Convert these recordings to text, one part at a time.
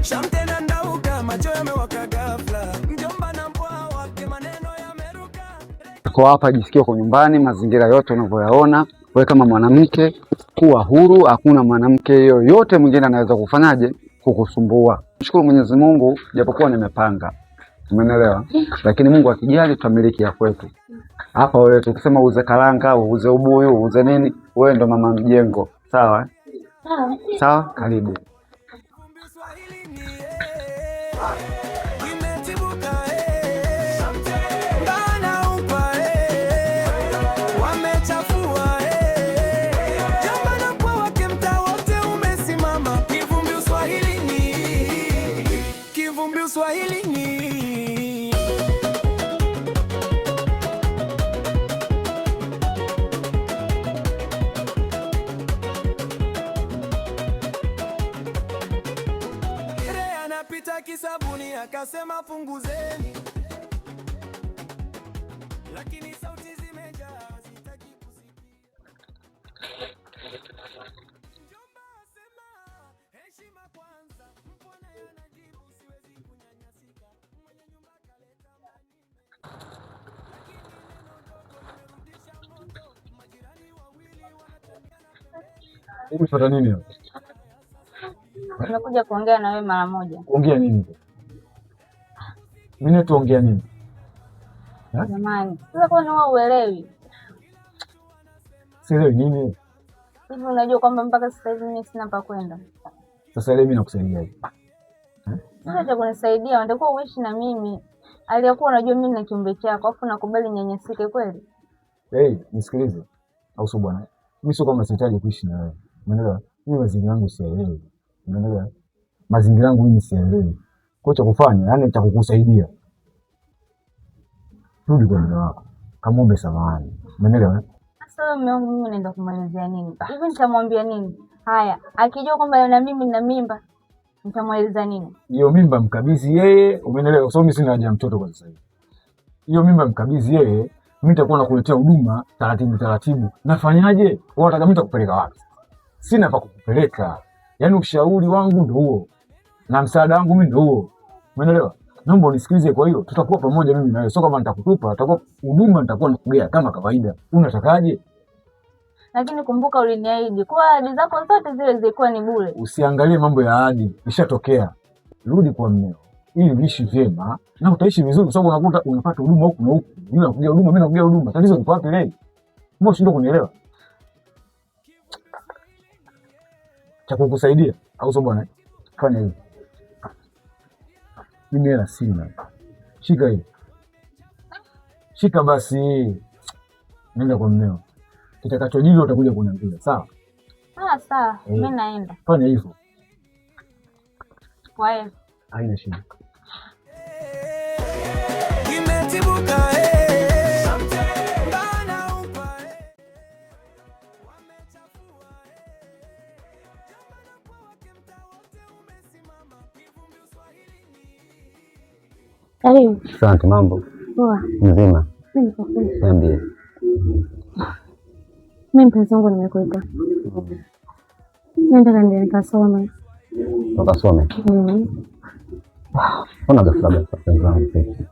Shamte na ndauka, macho yamewaka ghafla, mjomba na mbwa wake, maneno yameruka. Kwa hapa jisikie uko nyumbani, mazingira yote unavyoyaona. Wewe kama mwanamke kuwa huru, hakuna mwanamke yoyote mwingine anaweza kufanyaje kukusumbua. Shukuru Mwenyezi Mungu, japokuwa nimepanga, umeelewa, lakini Mungu akijali tutamiliki ya kwetu. Hapa wewe tukisema uuze karanga, uuze ubuyu, uuze nini, wewe ndo mama mjengo, sawa? Sawa. Sawa, karibu. Swahilini, kimetibuka, bana upa, wamechafua, jamba na mpwa wake, mtaa wote umesimama. Kivumbi Uswahilini, kivumbi Uswahilini. Re anapita kisabuni akasema punguzeni, lakini sauti zimejaa hazitaki kusikia. Mjomba asema heshima kwanza, mpwa naye anajibu siwezi kunyanyasika. Mwenye nyumba kaleta manime, lakini neno dogo limerudisha moto. Majirani wawili wanataniana pembeni. Umefuata nini hapa? Nimekuja kuongea na wewe mara moja. Kuongea nini? Mimi tuongea nini? Eh? Jamani, sasa kwani wewe uelewi? Sielewi nini? Hivi unajua kwamba mpaka sasa hivi mimi sina pa kwenda? Sasa leo mimi nakusaidiaje? Sasa cha kunisaidia, unatakiwa uishi na mimi. Aliyakuwa unajua mimi na kiumbe chako, afu nakubali nyanyasike kweli? Hey, nisikilize. Au sio bwana? Mimi sio kwamba sihitaji kuishi na wewe. Umeelewa? Mimi mazingira yangu siyaelewi. Umeelewa? Mazingira yangu mimi siyaelewi. Kwa cha kufanya, yani cha kukusaidia. Rudi kwa mume wako. Kamwombe samahani. Umeelewa? Sasa wewe mume wangu mimi naenda kumwelezea nini? Hivi nitamwambia nini? Haya, akijua kwamba na mimi nina mimba, nitamweleza nini? Hiyo mimba mkabidhi yeye, umeelewa? Kwa sababu mimi sina haja ya mtoto kwa sasa hivi. Hiyo mimba mkabidhi yeye, mimi nitakuwa nakuletea huduma taratibu taratibu. Nafanyaje? Wewe unataka mimi nitakupeleka wapi? Sina pa kukupeleka. Yaani ushauri wangu ndio huo na msaada wangu mimi ndio huo, umeelewa? Naomba unisikilize. Kwa hiyo tutakuwa pamoja mimi na wewe, sio kama nitakutupa, tutakuwa huduma nitakuwa nakugea kama kawaida. Unatakaje? Lakini kumbuka uliniahidi kuwa ahadi zako zote zile zilikuwa ni bure. Usiangalie mambo ya ahadi, ishatokea. Rudi kwa mmeo ili uishi vyema na utaishi vizuri, kwa sababu unakuta unapata huduma huku na huku, yule anakuja huduma, mimi nakuja huduma. Tatizo liko wapi leo? Mbona ushindwa kunielewa? Cha kukusaidia au sio bwana? Fanya hivi, mimi hela sina, shika hii, shika basi, nenda kwa mmeo, kitakachojili utakuja kuniambia, sawa? Ah, sawa, Eh. mimi naenda. Fanya hivyo, Kwa hiyo haina shida. Kimetibuka, bana upa, wamechafua, jamba na mpwa wake, mtaa wote umesimama. Kivumbi Uswahilini. Karibu. Asante, mambo Poa. mzima? Mimi niko fresh. Niambie. Mimi mpenzi wangu nimekuita. Mimi nataka niende nikasome. Ukasome? Mm. Mbona ghafla ghafla mpenzi wangu Feti?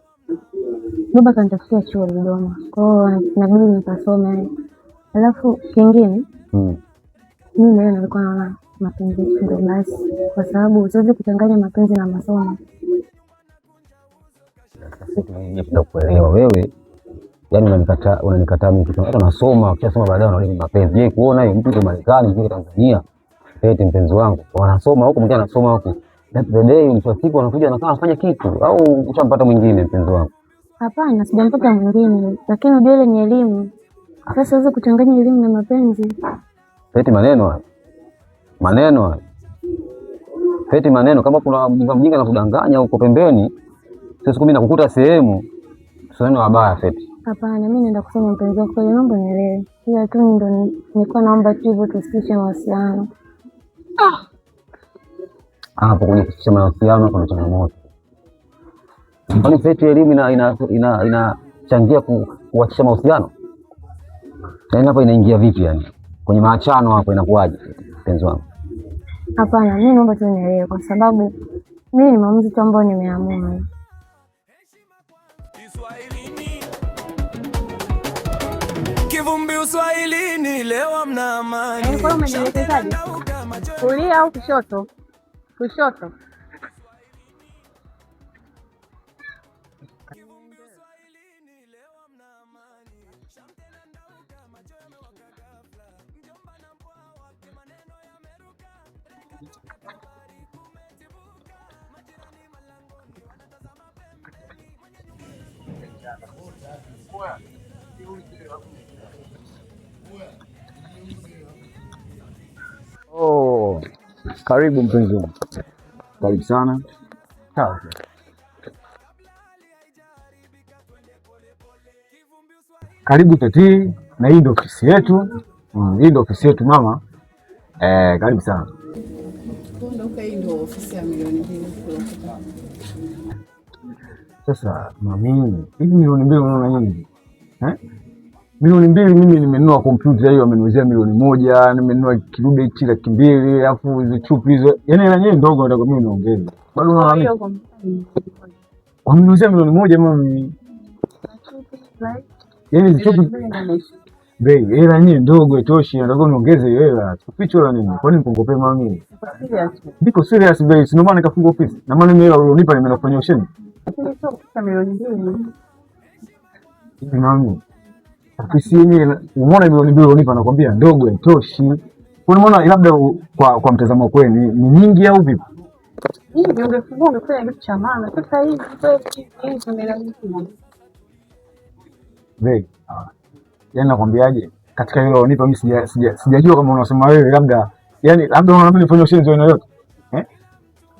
Baba kanitafutia chuo Dodoma. Kwa hiyo inabidi nikasome. Alafu kingine mimi na yeye nilikuwa naona mapenzi yetu ndio basi, kwa sababu siwezi kuchanganya mapenzi na masomo. Sasa kuelewa wewe, yaani unanikataa, unanikataa mimi kitu. Hata unasoma, ukishasoma baadaye unarudi mapenzi. Je, kuona hiyo mtu yuko Marekani, mtu yuko Tanzania, Feti mpenzi wangu, wanasoma huku, mwingine anasoma huku. That the day mwisho wa siku wanakuja wanakaa wanafanya kitu au ushampata mwingine mpenzi wangu? Hapana, sijampata mwingine, lakini ujue ile ni elimu. Sasa siwezi kuchanganya elimu na mapenzi. Feti, maneno hayo. Maneno hayo. Feti, maneno kama kuna mjinga mjinga anakudanganya huko pembeni, sasa siku mimi nakukuta sehemu, sio neno wabaya Feti. Hapana, mimi naenda kusoma mpenzi wako, kwa hiyo naomba nielewe. Ila tu ndo nilikuwa naomba tu hivyo tusitishe mahusiano. Hapo kwenye kusitisha mahusiano kuna changamoto. Kwani Feti, elimu ina inachangia kuachisha mahusiano? Yaani hapo inaingia vipi yani? Kwenye maachano hapo inakuwaje mpenzi wangu? Hapana, mimi naomba tu nielewe, kwa sababu Mimi ni maamuzi tu ambayo nimeamua. Kivumbi uswahilini leo hamna amani. Kwa umenielekezaje? Kulia au kushoto? Kushoto. Oh, karibu mpenzi wangu. Karibu sana. Sawa. Karibu Tati, na hii ndio ofisi yetu. Hii ndio ofisi yetu mama. Karibu sana. Kuondoka, hii ndio ofisi ya 2,000,000. Sasa mami, hivi 2,000,000 unaona nyingi? Eh? 2,000,000 mimi nimenunua kompyuta hiyo ameniuzia 1,000,000, nimenunua kidude hichi 200,000, alafu hizo chupi hizo. Yaani hela yenyewe ndogo nataka mimi niongeze. Bado unaona mimi? Wameniuzia 1,000,000 mami. Yaani hizo chupi bei, hela yenyewe ndogo haitoshi, nataka niongeze hiyo hela. Sikuficha wala nini. Kwa nini nikongopee mami? Niko serious bei, si ndio maana nikafunga ofisi. Na maana mimi hela ulionipa nimeenda kufanya usheni. Hivi mami, ofisi yenyewe umeona 2,000,000 ulionipa nakwambia ndogo haitoshi. Kwa nini umeona labda kwa mtazamo kwenu ni nyingi au vipi? Hivi ungefungua ungefanya kitu cha maana. Sasa hivi hivi 2,000,000. Bei. Yaani nakwambiaje? Katika hilo unipa mimi sijajua kama unasema wewe labda yaani labda unaona mimi nifanye ushenzi aina yote. Eh?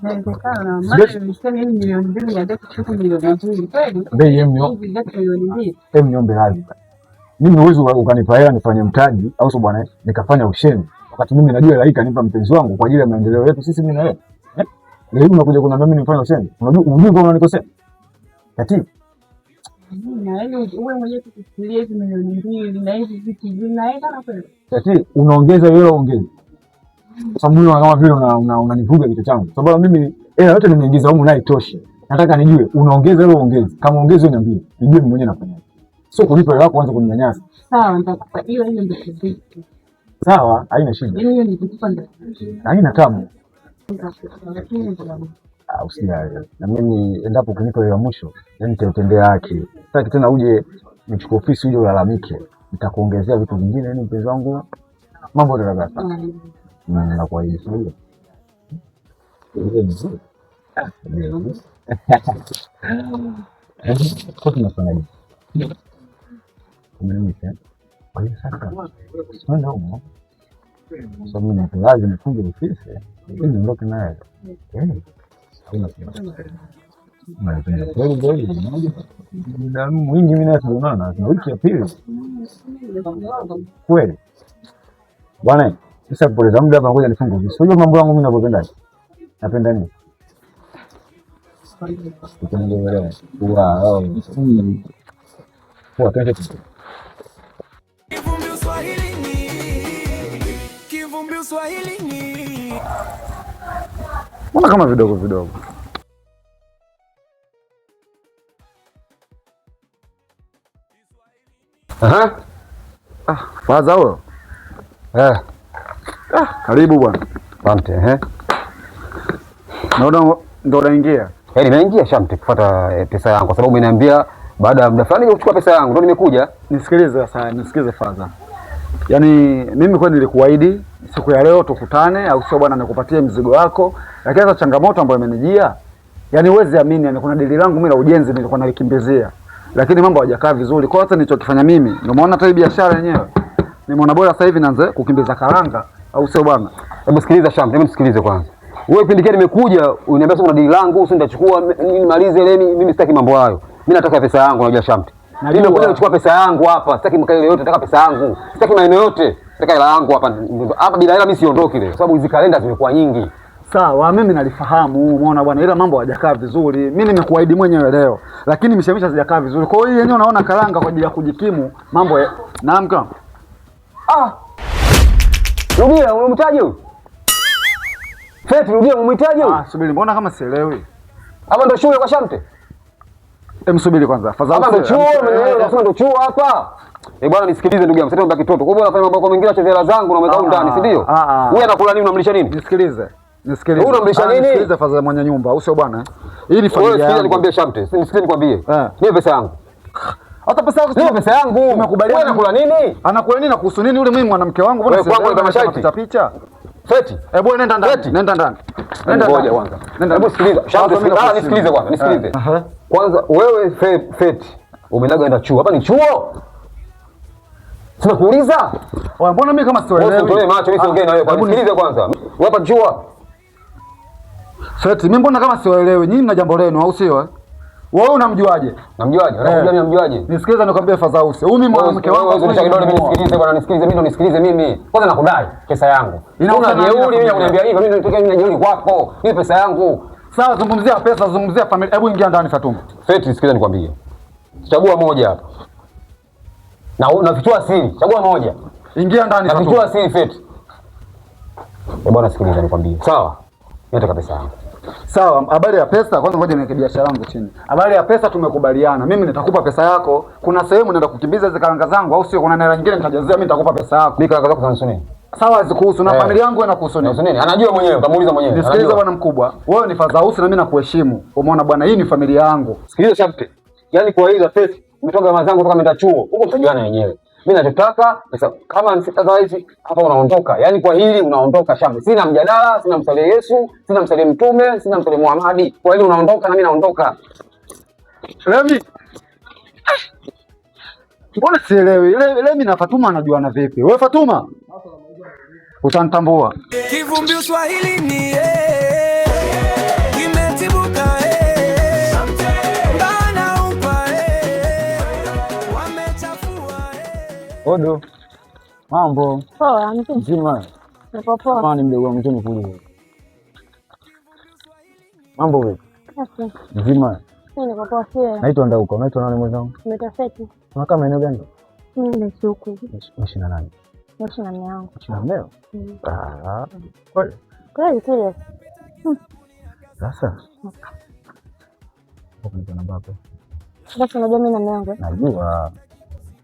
Inawezekana. Maana nilisema hii 2,000,000 ya kuchukua 2,000,000 kweli? Bei Hivi zake 2,000,000. niombe radhi. Mimi huwezi ukanipa hela nifanye mtaji au sio bwana, nikafanya ushenzi. Wakati mimi najua hela hii kanipa mpenzi wangu kwa ajili ya maendeleo yetu sisi mimi na wewe. Eh? Leo hii unakuja kuniambia mimi nifanye ushenzi. Unajua unajua kama unanikosea? Kati Na wewe mwenyewe kufikiria hizi 2,000,000 na hizi vitu vinaenda kweli? Kati unaongeza wewe ongeza. Sababu mimi kama vile unanivuga kichwa changu. Sababu mimi hela yote nimeingiza humu na haitoshi. Nataka nijue unaongeza wewe ongeza. Kama ongeza niambie, nijue mimi mwenyewe nafanyaje. Sio kunipa hela yako uanze kuninyanyasa. Sawa, nitakupa hiyo hiyo ndio kitu. Sawa, haina shida. Yaani hiyo nikupa ndio. Haina tabu. Lakini ndio Usijali. Na mimi endapo ukinipa hiyo ya mwisho, yaani nitautendea haki. Sitaki tena uje nichukue ofisi uje ulalamike. Nitakuongezea vitu vingine, yaani mpenzi wangu mambo yote yatakaa sawa. Nakuahidi sio? Kwa tunafanyaje? Umenimisa. Kwa hiyo sasa kwenda huko. Sababu mimi ni lazima nifunge ofisi ili niondoke naye. Hauna shida. Unanipenda kweli kweli. Muda mwingi mimi naye tunaonana, tuna wiki ya pili. Kweli. Bwana, sasa kupoteza muda hapa, ngoja nifunge ofisi. Unajua mambo yangu mimi ninavyopenda. Napenda nini? Wow. Poa, twende. Kivumbi uswahilini. Kivumbi uswahilini. Mbona kama vidogo vidogo? Aha. Ah, faza huyo. Eh. Ah, karibu bwana. Asante, eh. Naona ndo unaingia. Nimeingia Shamte kufuata pesa yangu kwa sababu umeniambia baada ya muda fulani kuchukua pesa yangu ndio nimekuja. Nisikilize sasa, nisikilize faza. Yaani mimi kweli nilikuahidi siku ya leo tukutane au sio bwana, nikupatie mzigo wako. Lakini sasa changamoto ambayo imenijia, yaani huwezi amini, yaani kuna dili langu mimi la ujenzi nilikuwa nalikimbizia. Lakini mambo hayajakaa vizuri. Kwa hiyo nilichokifanya mimi, ndio maana hata hii biashara yenyewe nimeona bora sasa hivi nianze kukimbiza karanga au sio bwana? Hebu sikiliza Shamte, hebu nisikilize kwanza. Wewe kipindi kile nimekuja uniambia sasa kuna dili langu, sio nitachukua nimalize leo, mimi sitaki mambo hayo. Mimi nataka pesa yangu, unajua Shamte. Mimi nimekuja kuchukua pesa yangu hapa, sitaki mkaile yote, nataka pesa yangu. Sitaki maneno yote, nataka hela yangu hapa. Hapa bila hela mimi siondoki leo, sababu hizi kalenda zimekuwa nyingi. Sawa, mimi nalifahamu, umeona bwana, ila mambo hayajakaa vizuri. Mimi nimekuahidi mwenyewe leo, lakini mishemisha hazijakaa vizuri. Kwa hiyo yenyewe unaona karanga kwa ajili ya kujikimu mambo ya... Naam kama. Ah. Rudia, unamtaje huyu? Feti, rudia, umemwitaje huyu? Ah, subiri, mbona kama sielewi? Hapa ndo shule kwa Shamte. Msubiri kwanza. Afadhali Hapa ndo chuo, umeelewa? Unasema ndo chuo hapa. Eh, bwana nisikilize ndugu yangu, sasa mbaki toto. Kwa hiyo unafanya mambo yako mengine, acheze hela zangu na umeweka ndani, si ndio? Wewe anakula nini, unamlisha nini? Nisikilize. Nisikilize. Wewe unamlisha nini? Nisikilize afadhali mwenye nyumba, au sio bwana? Hii ni familia Wewe sikiliza yangu. nikwambie Shamte, nisikilize nikwambie. Nipe pesa yangu. Hata pesa yako Nipe pesa yangu. Umekubaliana. Wewe anakula nini? Anakula nini na kuhusu nini yule mimi mwanamke wangu? Mbona Wewe kwangu sielewi, ni kama anasema sharti. picha picha. Feti. Eh, bwana nenda ndani. Feti. Nenda ndani. Nenda Ngoja ndani. kwanza. Nenda. Hebu sikiliza. Shamte, Kwanza mimi nakuheshimu. nisikilize kwanza, nisikilize. Aha. Kwanza wewe Feti, umenaga enda chuo. Hapa ni chuo. Sina kuuliza. Oya, mbona mimi kama sielewi? Wewe utoe macho, mimi siongee na wewe. Hebu Nisikilize kwanza. Wewe hapa chuo. Feti, mimi mbona kama siwaelewi? Nyinyi mna jambo lenu au sio? Wewe unamjuaje? Namjuaje? Unamjua mimi namjuaje? Nisikilize nikwambie Fadhausi. Huyu mimi mwanamke wangu. Wewe usinisha kidole mimi nisikilize bwana, nisikilize mimi ndo nisikilize mimi. Kwanza nakudai pesa yangu. Inahusiana Una nini na jeuri mimi familia? nakuniambia hivyo, mimi ndo nitokea mimi na jeuri kwako. Ni pesa yangu. Sawa, zungumzia pesa, zungumzia familia. Hebu ingia ndani Fatuma. Feti, sikiliza nikwambie. Chagua moja hapa. Na unafichua siri. Chagua moja. Ingia ndani Nafichua Fatuma. siri Feti. Eh, bwana sikiliza nikwambie. Sawa. Mimi nataka pesa yangu. Sawa, habari ya pesa kwanza ngoja niweke biashara yangu chini. Habari ya pesa tumekubaliana. Mimi nitakupa pesa yako. Kuna sehemu naenda kukimbiza hizo karanga zangu au sio? Kuna hela nyingine nitajazia, mimi nitakupa pesa yako. Mimi karanga zako zinahusu nini? Sawa, zikuhusu na Eh. familia yangu inakuhusu nini? Zinahusu nini? Anajua mwenyewe, utamuuliza mwenyewe. Nisikilize Anajua. bwana mkubwa. Wewe ni Fadhausi na mimi nakuheshimu. Umeona bwana, hii ni familia yangu. Sikiliza Shamte. Yaani kwa hizo Feti, umetoka gharama zangu toka ameenda chuo. Huko mtajuana wenyewe. Mimi nachotaka pesa kama otherwise hapa unaondoka. Yaani kwa hili unaondoka Shamte. Sina mjadala, sina msalie Yesu, sina msalie Mtume, sina msalie Muhammadi. Kwa hili unaondoka na mimi naondoka. Lemi. Mbona sielewi? Lemi na Fatuma anajuana vipi? Wewe Fatuma? Utanitambua. Kivumbi Uswahilini, kimetibuka, bana upa, wamechafua. Odo. Mambo. Poa, mzima. Mzima. Niko poa. Kama ni mdogo wangu tu nikuulize. Mambo vipi? Safi. Mzima. Mimi niko poa sio? Naitwa Ndauka. Unaitwa nani mwenzangu? Naitwa Feti. Unakaa maeneo gani? Mimi naishi huku. Unaishi na nani? Naishi na mume wangu. Unaishi na mmeo? Mm. Ah. Kweli? Kweli serious. Sasa. Hapo kuna namba hapo. Basi unajua mimi na mume wangu. Najua.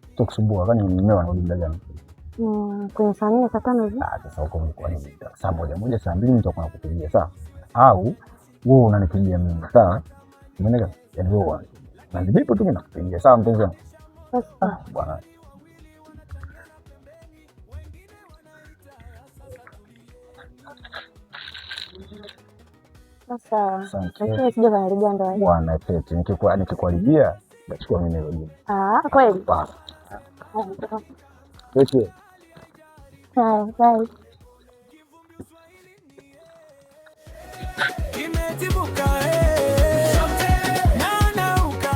Sitokusumbua, kwani mmeo anarudi muda gani? Kwenye saa 4 saa 5 hivi. Ah, sasa huko mko ni saa 1 moja saa 2 nitakuwa nakupigia sawa? Au wewe unanipigia mimi sawa? Umeelewa? Yaani wewe unanipigia tu mimi nakupigia sawa mpenzi wangu? Basi sawa. Bwana. Sawa. Asante. Lakini sija kaniharibia ndoa. Bwana Feti, nikikuharibia nitachukua mimi hilo jina. Ah, kweli? Hapana. Feti. Sawa, bye. Kimetibuka, na uka,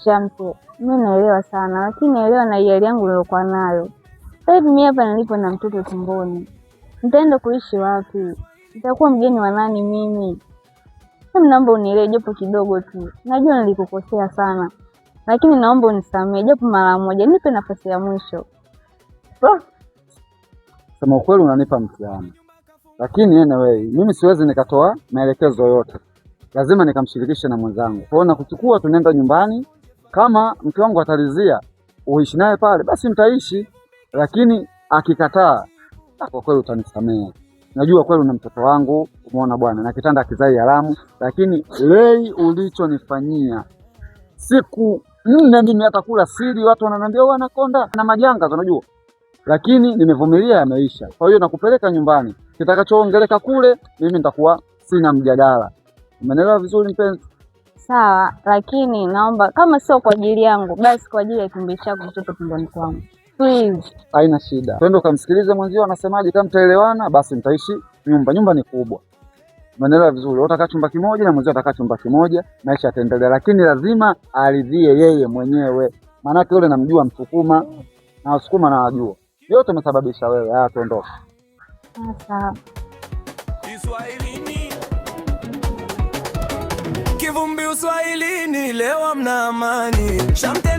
Shamte, mimi naelewa sana, lakini naelewa na hali yangu niliokuwa nayo. Sasa hivi mimi hapa nilipo na mtoto tumboni. Nitaenda kuishi wapi? Nitakuwa mgeni wa nani mimi? Hebu naomba unielewe japo kidogo tu. Najua nilikukosea sana. Lakini naomba unisamehe japo mara moja, nipe nafasi ya mwisho. Sema ukweli unanipa mtihani. Lakini anyway, mimi siwezi nikatoa maelekezo yote. Lazima nikamshirikishe na mwenzangu. Kwa hiyo nakuchukua tunaenda nyumbani. Kama mke wangu ataridhia uishi naye pale, basi mtaishi. Lakini akikataa, kwa kweli utanisamehe. Najua kweli una mtoto wangu, umeona bwana, na kitanda kizai haramu, lakini lei ulichonifanyia siku 4 mimi hata kula siri, watu wananiambia wewe anakonda na majanga unajua. Lakini nimevumilia, yameisha. Kwa hiyo nakupeleka nyumbani. Kitakachoongeleka kule mimi nitakuwa sina mjadala. Umeelewa vizuri mpenzi? Sawa, lakini naomba kama sio kwa ajili yangu, basi kwa ajili ya kiumbe chako mtoto tumboni kwangu. Please. Haina shida. Twende ukamsikilize mwenzio anasemaje, kama mtaelewana basi mtaishi nyumba. Nyumba ni kubwa. Umeelewa vizuri. Wewe utakaa chumba kimoja na mwenzio atakaa chumba kimoja, maisha yataendelea, lakini lazima aridhie yeye mwenyewe. Maana yule namjua Msukuma na Wasukuma na wajua. Yote umesababisha wewe. Haya, tuondoke. Sawa. Kiswahilini. Kivumbi Uswahilini, leo hamna amani. Shamte